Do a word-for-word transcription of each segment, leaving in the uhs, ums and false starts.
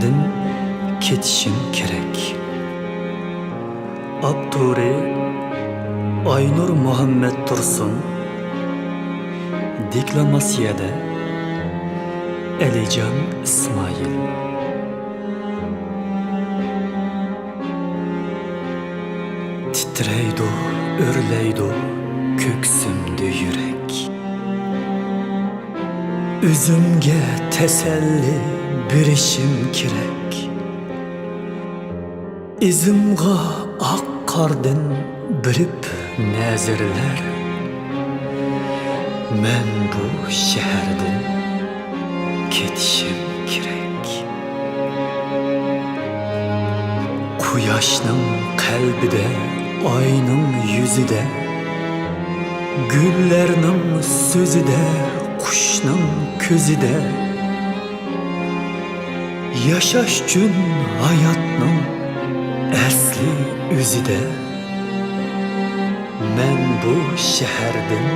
دىن كېتىشىم كېرەك. ئاپتورى: ئاينۇر مۇھەممەت تۇرسۇن. دېكلاماتسىيەدە: ئەلىجان ئىسمائىل. تىترەيدۇ، ئۆرلەيدۇ كۆكسۈمدە يۈرەك. ئۆزۈمگە تەسەللى بېرىشىم كېرەك. ئىزىمغا ئاق قاردىن بېرىپ نەزىرلەر. مەن بۇ شەھەردىن كېتىشىم كېرەك. قۇياشنىڭ قەلبىدە، ئاينىڭ يۈزىدە، گۈللەرنىڭ سۆزىدە، قۇشنىڭ كۆزىدە، ياشاش ئۈچۈن ھاياتنىڭ ئەسلى ئۆزىدە، مەن بۇ شەھەردىن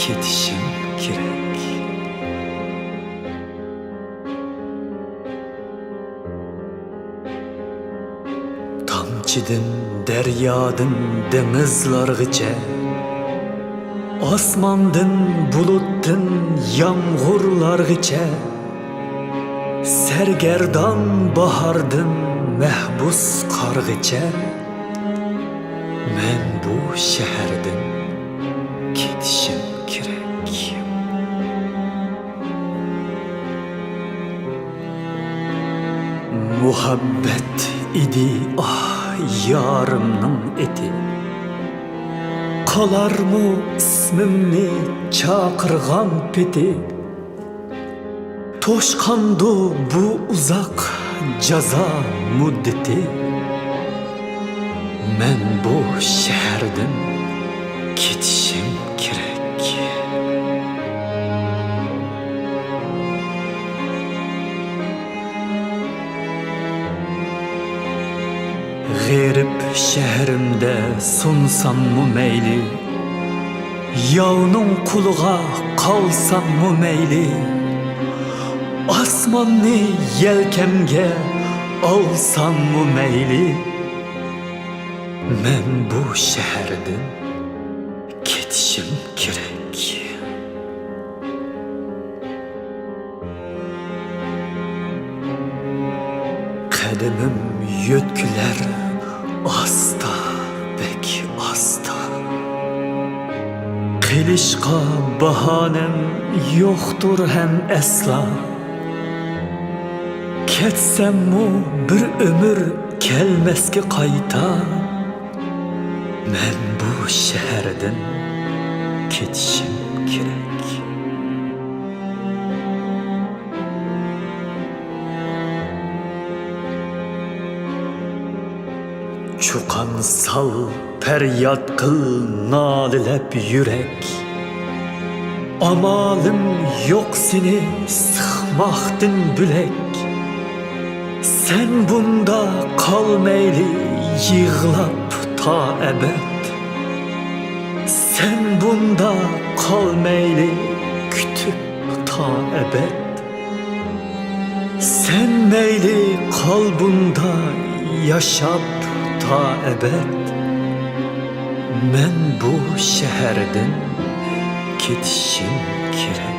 كېتىشىم كېرەك. تامچىدىن دەريادىن دېڭىزلارغىچە، ئاسماندىن بۇلۇتتىن يامغۇرلارغىچە، سەرگەردان باھاردىن مەھبۇس قارغىچە، مەن بۇ شەھەردىن كېتىشىم كېرەك. مۇھەببەت ئىدى، ئاھ، يارىمنىڭ ئېتى. قالارمۇ ئىسمىمنى چاقىرغان پېتى؟ توشقاندۇ بۇ ئۇزاق جازا مۇددىتى. مەن بۇ شەھەردىن كېتىشىم كېرەك. غېرىب شەھىرىمدە سۇنساممۇ مەيلى، ياۋنىڭ قولىغا قالساممۇ مەيلى، ئاسماننى يەلكەمگە ئالساممۇ مەيلى، مەن بۇ شەھەردىن كېتىشىم كېرەك. قەدىمىم يۆتكىلەر ئاستا، بەك ئاستا. قېلىشقا باھانەم يوقتۇر ھەم ئەسلا. كەتسەممۇ بىر ئۆمۈر كەلمەسكە قايتا. مەن بۇ شەھەردىن كېتىشىم كېرەك. چۇقان سال، پەرياد قىل، نالىلەپ يۈرەك. ئامالىم يوق سېنى سىقماقتىن بۆلەك. سەن بۇندا قالمايلى يىغلاپ تا ئەبەد. سەن بۇندا قالمايلى كۈتۈپ تا ئەبەد. سەن مەيلى قال بۇندا ياشاپ تا ئەبەد. مەن بۇ شەھەردىن كېتىشىم كېرەك.